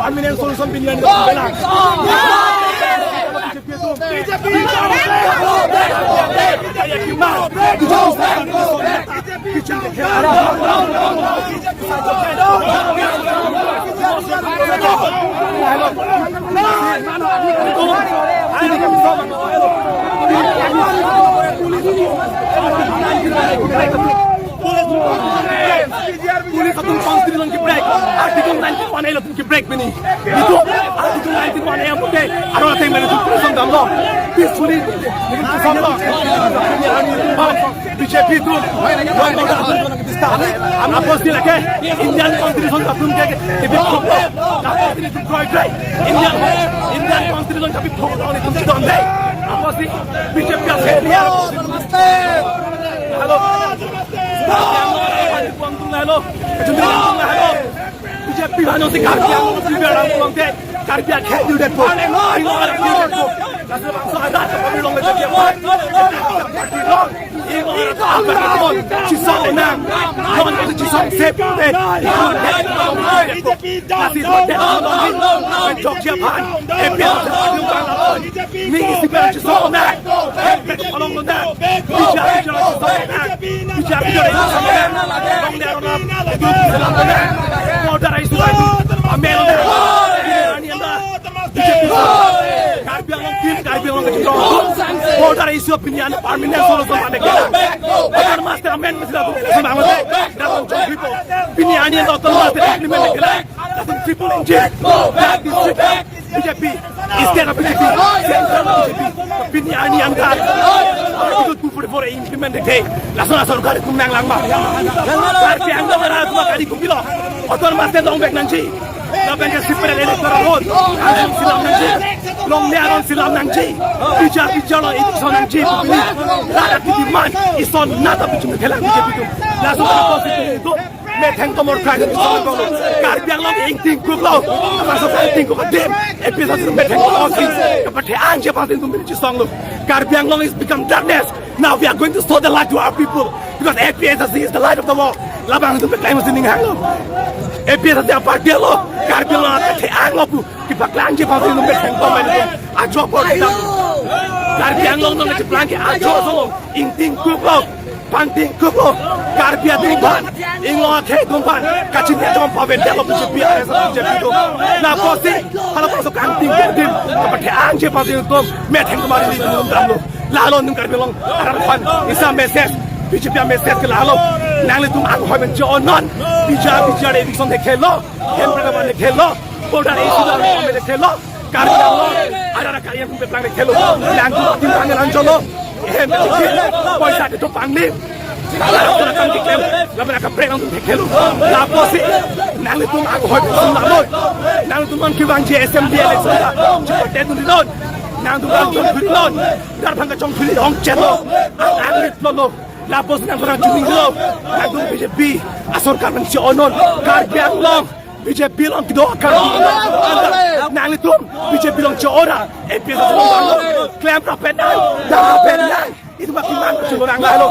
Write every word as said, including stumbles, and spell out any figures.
Permanent solution pini an. Police atum constitution ke-break, Article ninety-one A latum ke-break pini. Itum Article ninety-one A amote, aro ateng mene atum prison damlo. Peacefully, itum prison damlo. B J P atum, apotsi lake Indian Constitution atum ke, ke, ke, ke, kroi kroi. Indian, Indian Constitution kabi phonglo, itum chidon dei. Apotsi B J P a failure. Hello. Hello. B J P aphan si Karbi Anglong si berang pulote, Karbi akhei diu detpo. Ai lo, ai lo, detpo. Laso bangso adat kami long le jadi apa? Chisong nang. Chisong sep. Nasi lo det lo. Jogja aphan. A P H L. Ni isi pen chisong nang. Pet palong lo nang. Bichar, bichar chisong nang. Bichar, bichar chisong nang. Long dia rona. Itu chisong nang. Border issue itu. Amen. Ini anda. B J P. Karbi Anglong team, Karbi Anglong kecil. Border issue pini an permanent solution pada kita. Border master amendment sudah tu. Sudah amat. Dah muncul people. Pini an yang tahu master implement kita. Langsung triple engine. That is it. B J P, state of B J P, central B J P. Pini an yang kan. Article two forty-four implement dei. Langsung asal kari kumang lang ma. Karbi Anglong arat atum kari kumpilo. Autonomous state long vek nangji. Lapen ke separate electoral roll. Aron si lam nangji. Longle aron si lam nangji. Bichar bichar lo, election nangji. Pini. Ladak di demand. Ison nata bichum kelang B J P atum. Langsung ke konstitusi atum. Methang tomor krai song kong. Karbi Anglong ingtingkuklo. Masuk ingtingkuk adim. A P H L C methang tomor si. Kapathe-ang je pasti tum beri chisonglo. Karbi Anglong is become darkness. Now we are going to show the light to our people. Because A P H L C is the light of the world. Labang tum pekai mesti ninghanglo. A P H L C aparty lo. Karbi Anglong kapathe-anglo pu. Kepaklang je pasti tum methang tomor. Ajo por kita. Karbi Anglong nang kepaklang ke ajo so. Ingtingkuklo, pangtingkuklo, Karbi atum aphan, Inglong akhei atum aphan, kachini atum aphan, vendelo B J P, R S S, B J P atum. Lapusi, hala pusi kangtingkuk adim, kapathe-ang je pasti atum, methang tomor ili atum damlo. Lalo nung Karbi Anglong arat aphan, isi message, B J P message ke lalo, nanglitum anghoi pen che-onon, bichar bichar election thekthe lo, hem prakaman thekthe lo, border issue lo, thekthe lo, Karbi Anglong, ada ada kaya pun peplang thekthe lo. Nangtum adim kami lanjolo. Hem, poisa kedo pangni. Ada ada kam keklem. Lapen ada kaprek nangtum thekthe lo. Lapusi, nanglitum anghoi pun lalo. Nangtum an kevangji assembly election ta. Cepat dun dilon. Nangtum an chongthu dilon. Darbhanga chongthu dilon chelo. Ang ang rit lo lo. Lapusi nangtum an chuning lo. Nangtum B J P asorkar nang che-onon. Karbi Anglong. B J P along kedo akam. Nanglitum B J P along che-ora. A P H L C along klem ra pen nang, dam ra pen nang. Itum makin man chelorang lalo.